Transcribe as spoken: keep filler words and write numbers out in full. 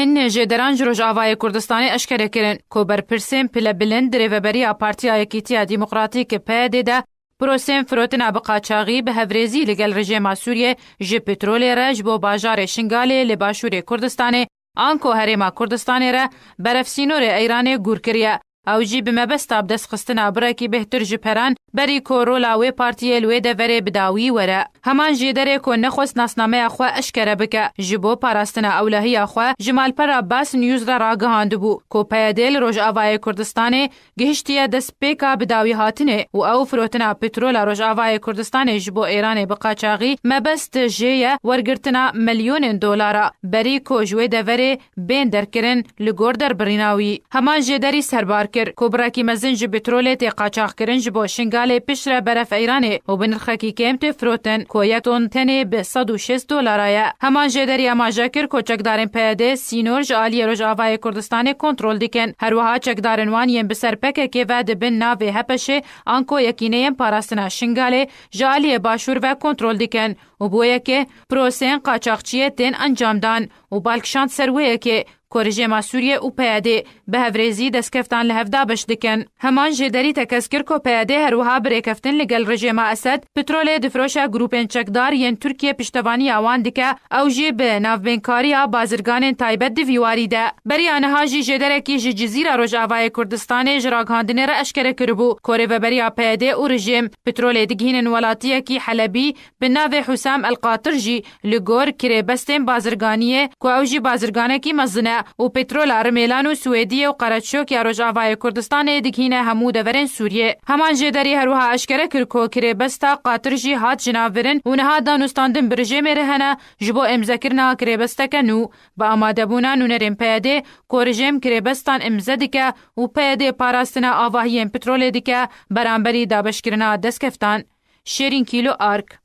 Hin jêderan ji Rojavayê Kurdistanê eşkere kirin ku berpirsên pilebilind di rêveberiya Partiya Yekîtiya Demokratîk, P Y D, de prosên firotina bi qaçaxî bi hevrêzî li gel rejêma Sûriyê ji petrolê re ji bo bajarê Şingalê li başûrê Kurdistanê anko Herêma Kurdistanê re berefsînorê Eyranê gûr kiriye. Ew jî bi mebesta bidestxistina birekî bêhtir ji peran, berî ku rola wê partiyê li wê deverê bi dawî were. Heman jêderê ku nexwest nasnameya xwe eşkere bike, ji bo parastina ewlehiya xwe ji malpera Bas News re ragihandibû ku P Y D li Rojavayê Kurdistanê gihiştiye destpêka bi dawî hatinê û ew firotina petrola Rojavayê Kurdistanê ji bo Êranê bi qaçaxî mebest jê ye wergirtina milyonên dolara, berî ku ji wê deverê bên derkirin li gor derbirîna wî. Heman jêderî serbar kir ku birekî mezin ji petrolê tê qaçaxkirin ji bo Şingalê piştre beref Eyranê û bi nirxekî kêm tê firotin ku yek ton tenê bi sed û şêst dolara ye. Heman jêderî amaje kir ku çekdarên P Y D sînor ji aliyê Rojavayê Kurdistanê kontrol dikin. Her wiha çekdarên wan yên bi ser P K K ve di bin navê H P Şê anko Yekîneyên Parastina Şingalê ji aliyê Başûr ve kontrol dikin û bi wê yekê prosên qaçaxçiyê tên encamdan û bal kişand ser wê yekê ku rejêma Sûriyê û P Y D bi hevrêzî destkeftan li hev dabeş dikin. Heman jêderî tekez kir ku P Y D her wiha bi rêkeftin li gel rejêma Esed petrolê difiroşe grûpên çekdar yên Tirkiye piştevaniya wan dike, ew jî bi navbênkariya bazirganên taybet di vî warî de. Beriya niha jî jêderekî ji Cizîra Rojavayê Kurdistanê ji ragihandinê re eşkere kiribû ku rêveberiya P Y D û rejîm petrolê digihînin welatiyekî Helebî bi navê Husam El Qatir jî li gor kirêbestên bazirganiyê ku ew jî bazirganekî mezin e û petrola Rimêlan û Swêdiyê û Qereçok ya Rojavayê Kurdistanê digihîne hemû deverên Sûriyê. Heman jêderî her wiha eşkere kir ku kirêbesta Qatir jî hat jinavirin û niha danûstandin bi rejêmê re hene ji bo îmzekirina kirêbesteke nû, bi amadebûna nûnerên P Y D ku rejîm kirêbestan îmze dike û P Y D parastina avahiyên petrolê dike beramberî dabeşkirina destkeftan. Şêrîn Kîlo Ark.